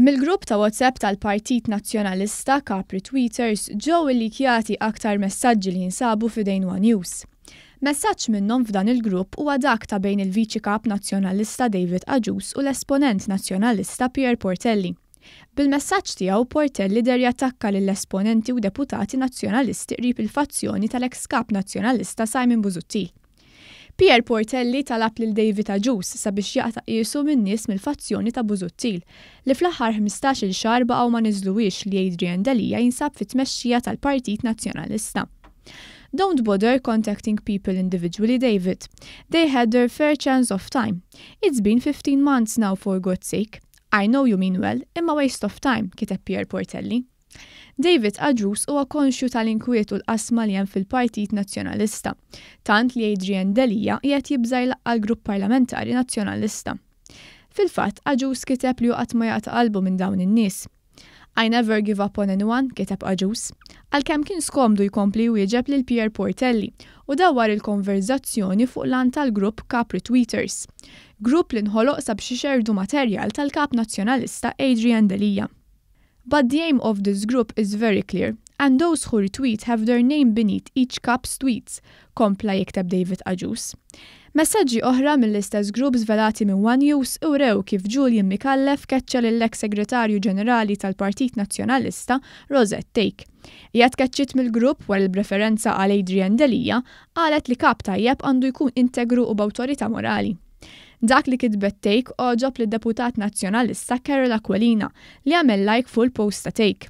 Mill-grupp ta' WhatsApp tal-Partit Nazzjonalista, Capri Tweeters, ġew illikjati aktar messaġġi li jinsabu f'idejn one News. Messaġġ minnhom f'dan il-grupp huwa dak ta' bejn il-Viċi Kap Nazzjonalista David Agius u l-esponent Nazzjonalista Pierre Portelli. Bil-messaġġ tiegħu Portelli deher jattakka lill-esponenti u deputati Nazzjonalisti qrib il-fazzjoni tal-eks Kap Nazzjonalista Simon Busuttil. Pierre Portelli talab lil David Agius sabiex jaqta' qiesu minn nies mill-fazzjoni ta' Busuttil, li fl-aħħar 15-il xahar baqgħu ma niżluhiex li Adrian Delia jinsab fit-tmexxija tal-Partit Nazzjonalista. Don't bother contacting people individually David. They had their fair chance of time. It's been 15 months now for God's sake. I know you mean well, imma waste of time, kiteb Pierre Portelli. David Agius huwa konxju tal-inkwiet u l-qasma li hemm fil-Partit Nazzjonalista, tant li Adrian Delia qiegħed jibża' jlaqqa' l-Grupp Parlamentari Nazzjonalista. Fil-fatt, Agius kiteb li hu qatt ma jaqta' qalbu minn dawn in-nies. I never give up on anyone, kiteb Agius. Għalkemm kien skomdu jkompli jwieġeb lil Pierre Portelli u dawwar il-konverżazzjoni fuq l-għan tal-grupp Capri Tweeters. Grupp li nħoloq sabiex ixerrdu materjal tal-Kap Nazzjonalista Adrian Delia. But the aim of this group is very clear, and those who retweet have their name beneath each cup's tweets, kompla jikteb David Agius. Messaġġi oħra mill-istess grupp żvelati minn one News urew kif Julian Micallef keċċa lill-eks Segretarju Ġenerali tal-Partit Nazzjonalista Rosette Thake. Hija tkeċċiet mill-grupp wara li b'referenza għal Adrian Delia qalet li kap tajjeb għandu jkun integru u b'awtorità morali. Dak li kitbet Thake għoġob lid-deputat Nazzjonalista Karol Aquilina li għamel like fuq il-post ta' Thake.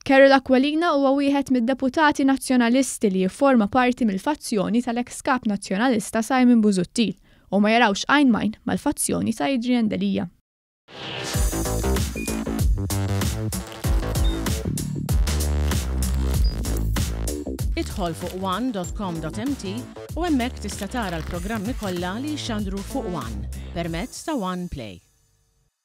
Karol Aquilina huwa wieħed mid-deputati Nazzjonalisti li jifforma parti mill-fazzjoni tal-eks Kap Nazzjonalista Simon Busuttil u ma jarawx għajn m'għajn mal-fazzjoni ta' Adrian Delia. Idħol fuq one.com.mt u hemmhekk tista' tara l-programmi kollha li jixxandru fuq One permezz ta' One Play.